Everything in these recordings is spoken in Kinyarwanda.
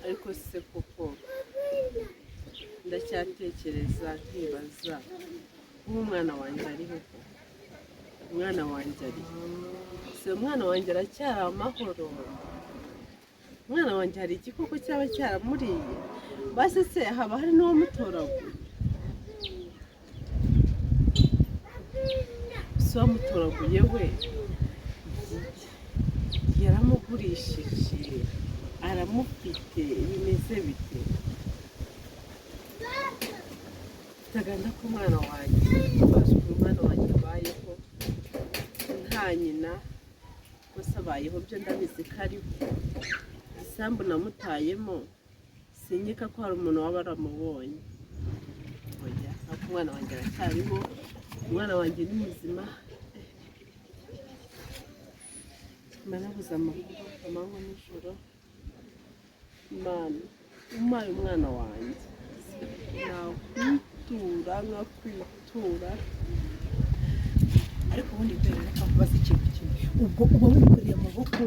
Ariko se koko ndacyatekereza nkibaza, ubu umwana wanjye ariho ko umwana wanjye ari se, umwana wanjye aracyari amahoro? Umwana wanjye hari igikoko cyaba cyaramuriye? Basi se haba hari n'uwamutoraguye? Si uwamutoraguye we yaramugurishije, aramufite, bimeze bite? Mfite agahinda k'umwana wanjye, bazi ukuntu umwana wanjye abayeho nta nyina. Gusa abayeho byo ndabizi ko ariho. Isambu namutayemo sinkeka ko hari umuntu waba aramubonye. Oya, ariko umwana wanjye aracyariho, umwana wanjye ni muzima. Mba nabuze amakuru amanywa nijoro. Mana, umpaye umwana wanjye nakwitura nkakwitura. Ariko ubundi mbere reka nkubaze ikintu kimwe. Ubwo uba wikoreye amaboko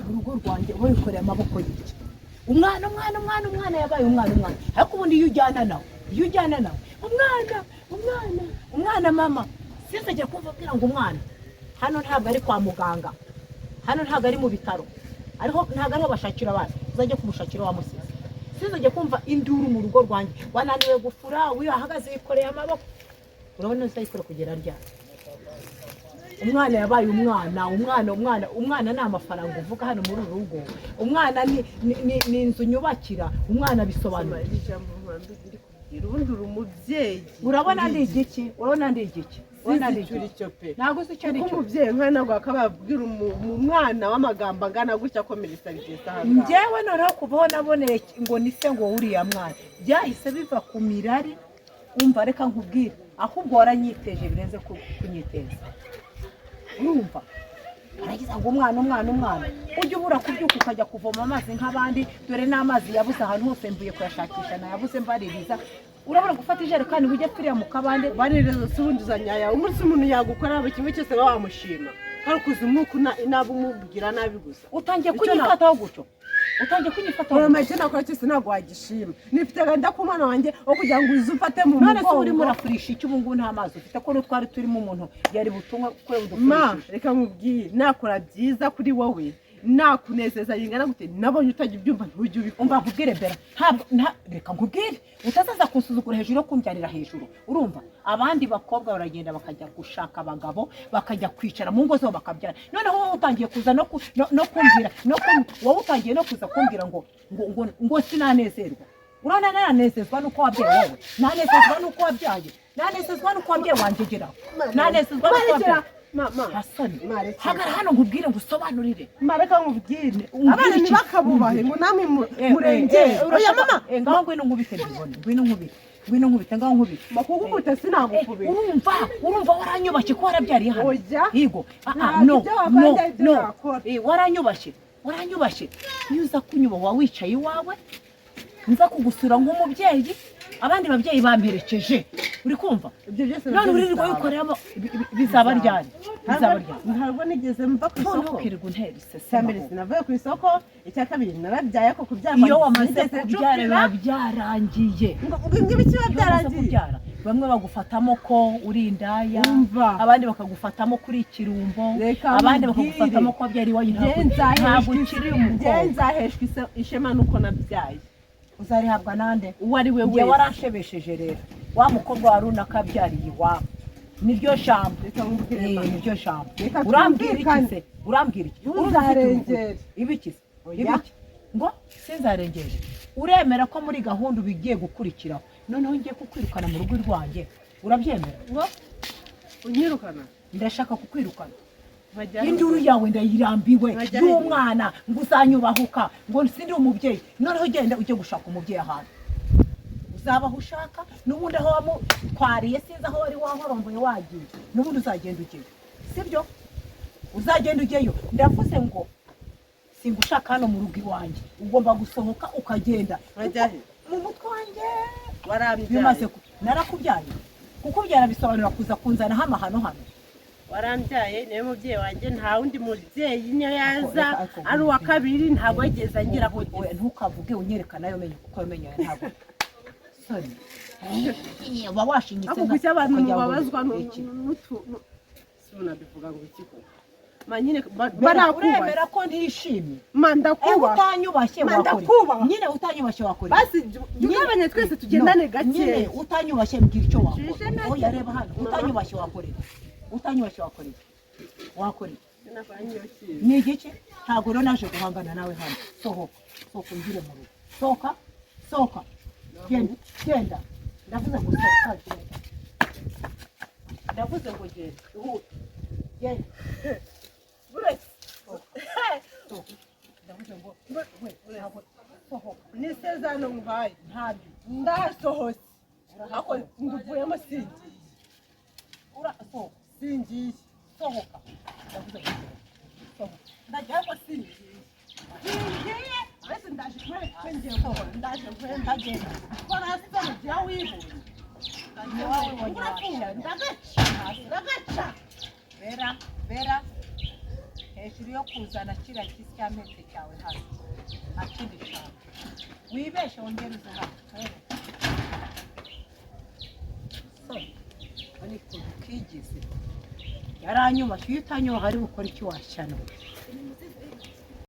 urugo rwanjye, uba wikoreye amaboko y'iki? Umwana, umwana, umwana, umwana yabaye umwana, umwana. Ariko ubundi iyo ujyana nawe, iyo ujyana nawe, umwana, umwana, umwana, mama sinzajya kumva abwira ngo umwana. Hano ntabwo ari kwa muganga, hano ntabwo ari mu bitaro, ariho ntabwo ariho bashakira abana. Uzajya kumushakira wamusize. Sinzajya kumva induru mu rugo rwanjye. Wananiwe gufura, wihagaze wikoreye amaboko. Urabona uzayikora kugera ryari? Umwana yabaye umwana, umwana, umwana, umwana ni amafaranga uvuga hano muri uru rugo. Umwana ni inzu nyubakira umwana, bisobanura Iri jambo mpamvu ndi kubwira, ubundi uri umubyeyi. Urabona ndi igiki? Urabona ndi igiki? Urabona ndi Sinzi icyo uri igiki? cyo pe. Ntabwo uzi icyo ari Kuko cyo. umubyeyi nka ntabwo akababwira umwana w'amagambo angana gutya akomeretsa bigeze aha ngaha. Njyewe noneho kuva aho naboneye ngo ni se, ngo uriya mwana, byahise biva ku mirari. Umva, reka nkubwire, ahubwo waranyiteje birenze kunyiteza. Urumva aragiza ngo umwana, umwana, umwana. Ujya ubura kubyuka ukajya kuvoma amazi nk'abandi? Dore n'amazi yabuze ahantu hose, mvuye kuyashakisha nayabuze, mbaririza. Urabona gufata ijerekani ngo ujye pfiriya mu kabande? Baririza se ubundi uzanyaya? Umunsi umuntu yakora buri kimwe cyose baba wamushima, kandi ukuza umwuka nabi umubwira nabi gusa. Utangiye Icyo kunyifataho gutyo, utangiye kunyifataho Urama gutyo. icyo nakora cyose ntabwo wagishima. Nifite agahinda k'umwana wanjye wo kugira ngo uze umfate mu None se urimo mugongo. urafurisha iki ubu ngubu? Nta mazi ufite, ko n'utwari turimo umuntu yari butumwe kwe Ma, udufurishije. reka nkubwire, nakora byiza kuri wowe, nakunezeza bingana gute, nabonye utajya ubyumva, ntujye ubikora. Umva nkubwire Bera, ntabwo reka nkubwire, utazaza kunsuzugura hejuru yo kumbyarira hejuru. Urumva abandi bakobwa baragenda bakajya gushaka abagabo, bakajya kwicara mu ngo zabo bakabyara. Noneho wowe utangiye kuza no kumbwira wowe utangiye no kuza kumbwira ngo sinanezerwa. Urabona nanezezwa nuko wabyaye wowe? Nanezezwa nuko wabyaye? Nanezezwa nuko wabyaye? Wangegeraho, nanezezwa nuko wabyaye? Mama. Hasani. Marekera. Hagara hano nkubwire, ngo usobanurire. Ma, reka nkubwire. Umbwire Abana iki? ntibakabubahe ngo namwe murengere. Oya mama. Ngaho ngwino nkubite mbibone, ngwino nkubite, ngwino nkubite, ngaho nkubite. Makugukubita sinagukubita. Urumva waranyubashye ko warabyariye hano? Oya. Yego. Ntabwo No, ibyo wakora no, njye ibyo no. nakora. Waranyubashye, waranyubashye. Iyo uza kunyubaha wicaye iwawe, nza kugusura nk'umubyeyi, abandi babyeyi bamperekeje, uri kumva? Ibyo byose None nabyo uririrwa bizaba. wikoreramo bizaba ryari? Bizaba ryari? Ntabwo nigeze mva ku Noneho isoko. ukirirwa untera iseseme Icya mbere ahubwo. sinavuye ku isoko, icya kabiri narabyaye, ko kubyara Iyo wamaze sinigeze kubyara ncukira. biba byarangiye. Ngo ibiki biba Iyo wamaze byarangiye? kubyara, bamwe bagufatamo ko uri indaya, Umva. abandi bakagufatamo kuri ikirumbo, Reka abandi nkubwire. bakagufatamo ko wabyara iwanyu. Njye Ntabwo ukiri njye umukobwa. nzaheshwa ishema nuko nabyaye. Uzarihabwa nande? Uwo ari we Njye wese. waranshebesheje rero, wa mukobwa wa runaka abyariye iwabo, niryo jambo. Reka nkubwire, ma. Niryo jambo. Reka Urambwira iki twumvikane. se? Urambwira iki? Urumva ufite Ntuzarengere. urugo. Ibiki se? Oya. Ibiki ngo sinzarengeje? Uremera ko muri gahunda ubigiye gukurikiraho noneho ngiye kukwirukana mu rugo rwanjye? Urabyemera? Ngo unyirukana? Ndashaka kukwirukana. Bajya he? Induru yawe ndayirambiwe. Bajya he? Y'umwana, ngo uzanyubahuka, ngo sindi umubyeyi. Noneho genda ujye gushaka umubyeyi ahantu. Uzaba aho ushaka, n'ubundi aho wamutwariye sinzi aho wari wahoromboye wagiye, n'ubundi uzagenda ujyeyo, sibyo? Uzagenda ujyeyo. Ndavuze ngo singushaka hano mu rugo iwanjye, ugomba gusohoka ukagenda. Urajya he? Mu mutwe wanjye. Warambyaye. Bimaze narakubyaye? Kukubyara bisobanura kuza kunzanaho amahano hano? Warambyaye, niwe mubyeyi wanjye, nta wundi mubyeyi niyo yaza Ariko- ari uwa kabiri, ntabwo yigeze angira ku Oya, ntukavuge unyereka nayo menyo, kuko ayo menyo yawe ntabwo soni uba washinyitse. Ariko kuki abantu ukagira ngo mubabazwa iki? n'utu si unabivuga ngo iki koko? Ma nyine Uremera barakubaha. ko ntishimye? Ma Ewe, ndakubaha. utanyubashye Ma, wakora iki? ndakubaha. Nyine utanyubashye wakora iki? Basi jya ugabanya twese tugendane No, nyine gakeya. utanyubashye, mbwira icyo wakora. Cishe make. Oya, reba hano, utanyubashye wakora iki? Utanyubashye wakora iki? Wakora iki? Ni igice. Ntabwo rero naje guhangana nawe hano. Sohoka, sohoka ungire mu rugo. Sohoka, sohoka, genda, genda. Ndavuze ngo sohoka, genda. Ndavuze ngo genda, ihute, genda. Buretse. Sohoka. Ndavuze ngo we ntabwo, sohoka. Ni isezerano nguhaye. Ntabyo. Ndasohotse ariko nduvuyemo, singiye. Urasohoka. Singiye. Sohoka, ndavuze ngo sohoka. Ndagiye ariko singiye, singiye. Mbese ndaje nkwereke icyo ngiye gukora, ndaje nkwereke. Ndagenda. Ko nasize mu gihe wibonye. Iwawe Urapfuye. wonyine. Ndagaca, ndagaca. Bera, bera hejuru yo kuzana kiriya kisyampetse cyawe hano, nta kindi shaka. Wibeshe wongere uze hano. Soni, ariko ukigize yaranyubashye. Iyo utanyubaha ari bukore iki? Washyano.